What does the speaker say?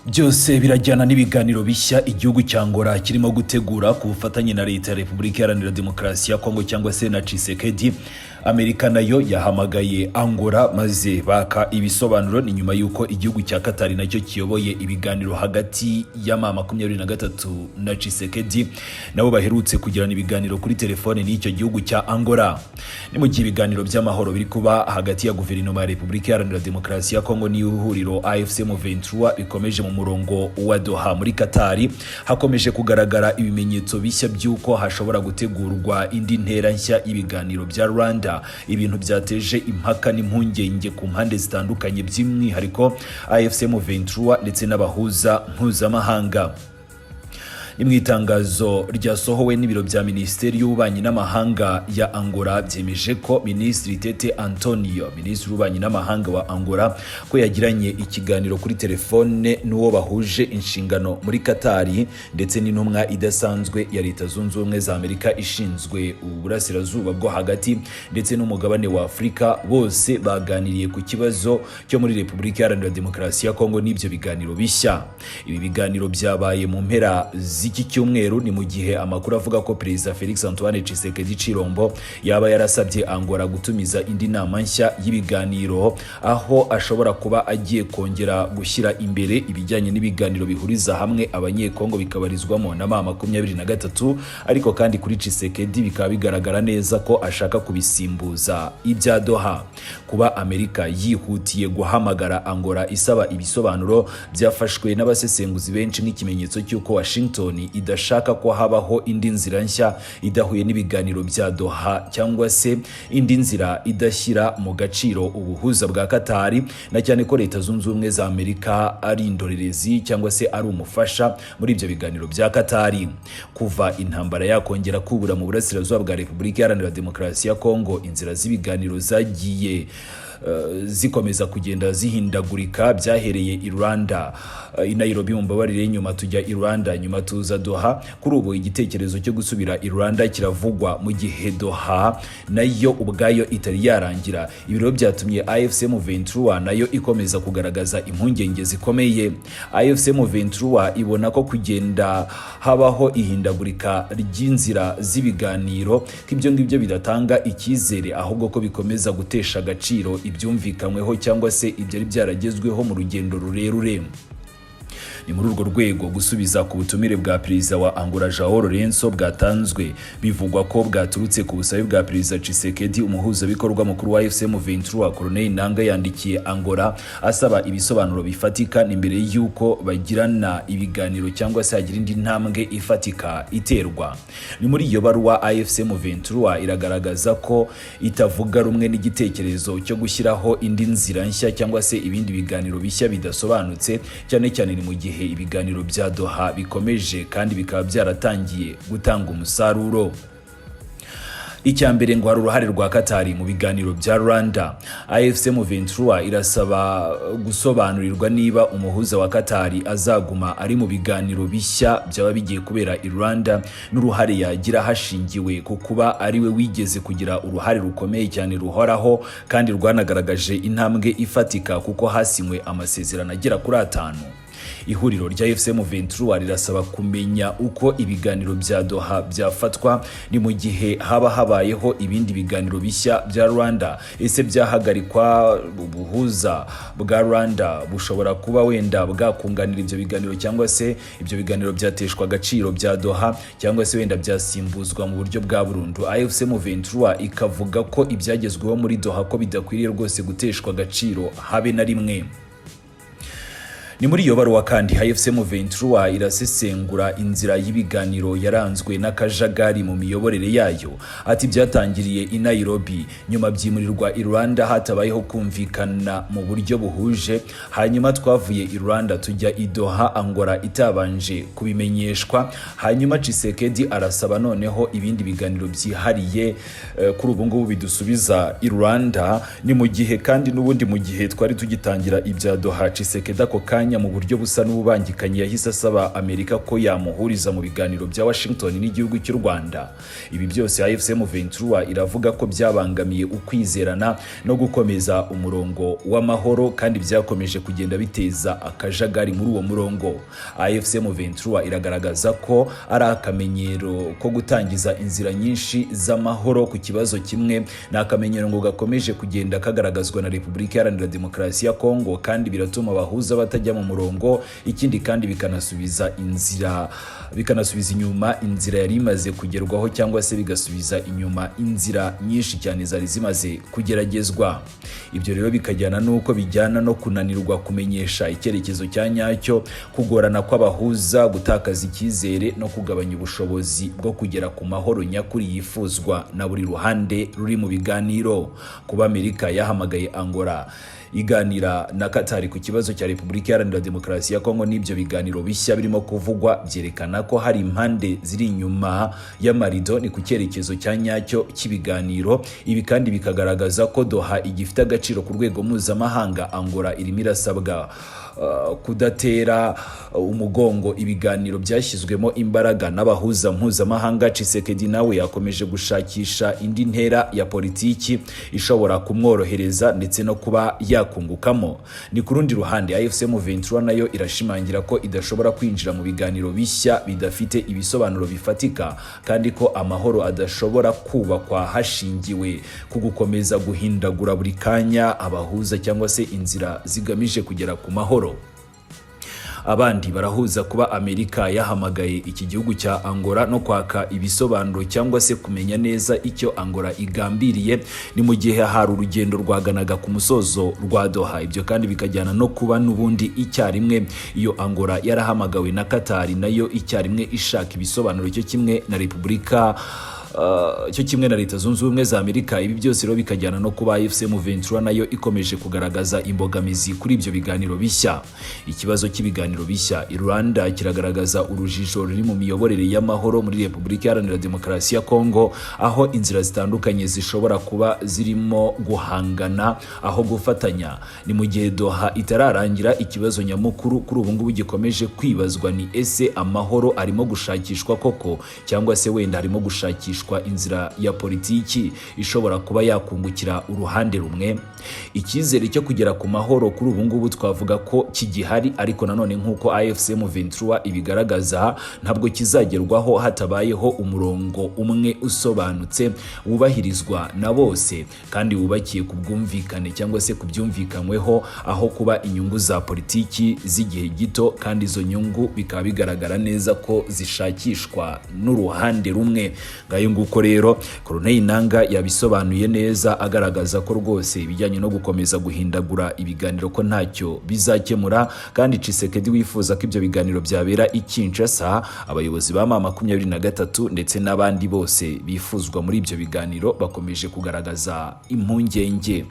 Byose birajyana n'ibiganiro bishya igihugu cya Angola kirimo gutegura ku bufatanye na Leta ya Repubulika Iharanira Demokarasi ya Kongo cyangwa se na Tshisekedi. Amerika nayo yahamagaye Angola maze baka ibisobanuro. Ni nyuma y'uko igihugu cya Katari nacyo kiyoboye ibiganiro hagati ya M23 na Tshisekedi, nabo baherutse kugirana ibiganiro kuri telefone n'icyo gihugu cya Angola. Ni mu gihe ibiganiro by'amahoro biri kuba hagati ya guverinoma ya Repubulika Iharanira Demokarasi ya Kongo n'ihuriro AFC M23 bikomeje mu murongo wa Doha muri Katari, hakomeje kugaragara ibimenyetso bishya by'uko hashobora gutegurwa indi ntera nshya y'ibiganiro bya Rwanda, ibintu byateje impaka n'impungenge ku mpande zitandukanye, by'umwihariko AFC M23 ndetse n'abahuza mpuzamahanga. Ni mu itangazo ryasohowe n'ibiro bya Minisiteri y'Ububanyi n'Amahanga ya Angola, byemeje ko Minisitiri Tete Antonio, Minisitiri w'Ububanyi n'Amahanga wa Angola, ko yagiranye ikiganiro kuri telefone n'uwo bahuje inshingano muri Katari ndetse n'intumwa idasanzwe ya Leta Zunze Ubumwe za Amerika ishinzwe Uburasirazuba bwo Hagati ndetse n'umugabane wa Afurika. Bose baganiriye ku kibazo cyo muri Repubulika Iharanira Demokarasi ya Kongo n'ibyo biganiro bishya. Ibi biganiro byabaye mu mpera z'iki cyumweru. Ni mu gihe amakuru avuga ko Perezida Felix Antoine Tshisekedi Chilombo yaba yarasabye Angola gutumiza indi nama nshya y'ibiganiro, aho ashobora kuba agiye kongera gushyira imbere ibijyanye n'ibiganiro bihuriza hamwe Abanyekongo bikabarizwamo na M23. Ariko kandi kuri Tshisekedi bikaba bigaragara neza ko ashaka kubisimbuza ibya Doha. Kuba Amerika yihutiye guhamagara Angola isaba ibisobanuro byafashwe n'abasesenguzi benshi nk'ikimenyetso cy'uko Washington idashaka ko habaho indi nzira nshya idahuye n'ibiganiro bya Doha cyangwa se indi nzira idashyira mu gaciro ubuhuza bwa Katari, na cyane ko Leta Zunze Ubumwe za Amerika ari indorerezi cyangwa se ari umufasha muri ibyo biganiro bya Katari. Kuva intambara yakongera kubura mu burasirazuba bwa Repubulika Iharanira Demokarasi ya Kongo, inzira z'ibiganiro zagiye zikomeza kugenda zihindagurika. Byahereye i Rwanda, i Nairobi mumbabarire, nyuma tujya i Rwanda, nyuma tuza Doha. Kuri ubu igitekerezo cyo gusubira i Rwanda kiravugwa mu gihe Doha nayo ubwayo itari yarangira. Ibiro byatumye AFC M23 nayo ikomeza kugaragaza impungenge zikomeye. AFC M23 ibona ko kugenda habaho ihindagurika ry'inzira z'ibiganiro, ko ibyo ngibyo bidatanga icyizere, ahubwo ko bikomeza gutesha agaciro ibyumvikanyweho cyangwa se ibyari byaragezweho mu rugendo rurerure. Ni muri urwo rwego gusubiza ku butumire bwa Perezida wa Angola João Lourenço bwatanzwe, bivugwa ko bwaturutse ku busabe bwa Perezida Tshisekedi. Umuhuzabikorwa mukuru wa AFC M23 Corneille Nangaa yandikiye Angola asaba ibisobanuro bifatika, ni mbere y'uko bagirana ibiganiro cyangwa se hagira indi ntambwe ifatika iterwa. Ni muri iyo baruwa AFC M23 iragaragaza ko itavuga rumwe n'igitekerezo cyo gushyiraho indi nzira nshya cyangwa se ibindi biganiro bishya bidasobanutse, cyane cyane ni mu gihe ibiganiro bya Doha bikomeje kandi bikaba byaratangiye gutanga umusaruro. Icya mbere, ngo hari uruhare rwa Katari mu biganiro bya Rwanda. AFC M23 irasaba gusobanurirwa niba umuhuza wa Katari azaguma ari mu biganiro bishya byaba bigiye kubera i Rwanda, n'uruhare yagira hashingiwe ku kuba ari we wigeze kugira uruhare rukomeye cyane ruhoraho kandi rwanagaragaje intambwe ifatika, kuko hasinywe amasezerano agera kuri atanu. Ihuriro rya AFC M23 rirasaba kumenya uko ibiganiro bya Doha byafatwa ni mu gihe haba habayeho ibindi biganiro bishya bya Rwanda. Ese byahagarikwa? Ubuhuza bwa Rwanda bushobora kuba wenda bwakunganira ibyo biganiro, cyangwa se ibyo biganiro byateshwa agaciro bya Doha, cyangwa se wenda byasimbuzwa mu buryo bwa burundu? AFC M23 ikavuga ko ibyagezweho muri Doha ko bidakwiriye rwose guteshwa agaciro habe na rimwe. Ni muri iyo baruwa kandi AFC M23 irasesengura inzira y'ibiganiro yaranzwe n'akajagari mu miyoborere yayo. Ati: "Byatangiriye i Nairobi, nyuma byimurirwa i Rwanda hatabayeho kumvikana mu buryo buhuje. Hanyuma twavuye i Rwanda tujya i Doha, Angola itabanje kubimenyeshwa. Hanyuma Tshisekedi arasaba noneho ibindi biganiro byihariye kuri ubu ngubu bidusubiza i Rwanda." Ni mu gihe kandi n'ubundi mu gihe twari tugitangira ibya Doha, Tshisekedi ako kanya kanya mu buryo busa n'ububangikanye yahise asaba Amerika ko yamuhuriza mu biganiro bya Washington n'igihugu cy'u Rwanda. Ibi byose AFC M23 iravuga ko byabangamiye ukwizerana no gukomeza umurongo w'amahoro, kandi byakomeje kugenda biteza akajagari muri uwo murongo. AFC M23 iragaragaza ko ari akamenyero ko gutangiza inzira nyinshi z'amahoro ku kibazo kimwe. Ni akamenyero ngo gakomeje kugenda kagaragazwa na Repubulika Iharanira Demokarasi ya Kongo, kandi biratuma abahuza batajya mu murongo. Ikindi kandi bikanasubiza inyuma inzira yari imaze kugerwaho, cyangwa se bigasubiza inyuma inzira nyinshi cyane zari zimaze kugeragezwa. Ibyo rero bikajyana n'uko bijyana no kunanirwa kumenyesha icyerekezo cya nyacyo, kugorana kw'abahuza, gutakaza icyizere no kugabanya ubushobozi bwo kugera ku mahoro nyakuri yifuzwa na buri ruhande ruri mu biganiro. Kuba Amerika yahamagaye Angola iganira na Qatar ku kibazo cya Repubulika Iharanira Demokarasi ya Kongo n'ibyo biganiro bishya birimo kuvugwa, byerekana ko hari impande ziri inyuma y'amarido ni ku cyerekezo cya nyacyo cy'ibiganiro. Ibi kandi bikagaragaza ko Doha igifite agaciro ku rwego mpuzamahanga. Angola irimo irasabwa kudatera umugongo ibiganiro byashyizwemo imbaraga n'abahuza mpuzamahanga. Tshisekedi nawe yakomeje gushakisha indi ntera ya politiki ishobora kumworohereza ndetse no kuba yakungukamo. Ni ku rundi ruhande, AFC M23 nayo irashimangira ko idashobora kwinjira mu biganiro bishya bidafite ibisobanuro bifatika, kandi ko amahoro adashobora kubakwa hashingiwe ku gukomeza guhindagura buri kanya abahuza cyangwa se inzira zigamije kugera ku mahoro. Abandi barahuza kuba Amerika yahamagaye iki gihugu cya Angola no kwaka ibisobanuro cyangwa se kumenya neza icyo Angola igambiriye, ni mu gihe hari urugendo rwaganaga ku musozo rwa Doha. Ibyo kandi bikajyana no kuba n'ubundi icyarimwe iyo Angola yarahamagawe na Qatar, nayo icyarimwe ishaka ibisobanuro, cyo kimwe na Repubulika cyo kimwe na Leta Zunze Ubumwe za Amerika. Ibi byose rero bikajyana no kuba AFC M23 nayo ikomeje kugaragaza imbogamizi kuri ibyo biganiro bishya. Ikibazo cy'ibiganiro bishya i Rwanda kiragaragaza urujijo ruri mu miyoborere y'amahoro muri Repubulika Iharanira Demokarasi ya Kongo, aho inzira zitandukanye zishobora kuba zirimo guhangana aho gufatanya. Ni mu gihe Doha itararangira, ikibazo nyamukuru kuri ubu ngubu gikomeje kwibazwa ni: ese amahoro arimo gushakishwa koko, cyangwa se wenda harimo gushakishwa inzira ya politiki ishobora kuba yakungukira uruhande rumwe? Icyizere cyo kugera ku mahoro kuri ubu ngubu twavuga ko kigihari, ariko nanone nk'uko AFC M23 ibigaragaza, ntabwo kizagerwaho hatabayeho umurongo umwe usobanutse wubahirizwa na bose kandi wubakiye ku bwumvikane cyangwa se ku byumvikanyweho, aho kuba inyungu za politiki z'igihe gito, kandi izo nyungu bikaba bigaragara neza ko zishakishwa n'uruhande rumwe. Ngayo nguko rero, Corneille Nanga yabisobanuye neza, agaragaza ko rwose ibijyanye no gukomeza guhindagura ibiganiro ko ntacyo bizakemura, kandi Tshisekedi wifuza ko ibyo biganiro byabera i Kinshasa, abayobozi ba M23 ndetse n'abandi bose bifuzwa muri ibyo biganiro bakomeje kugaragaza impungenge.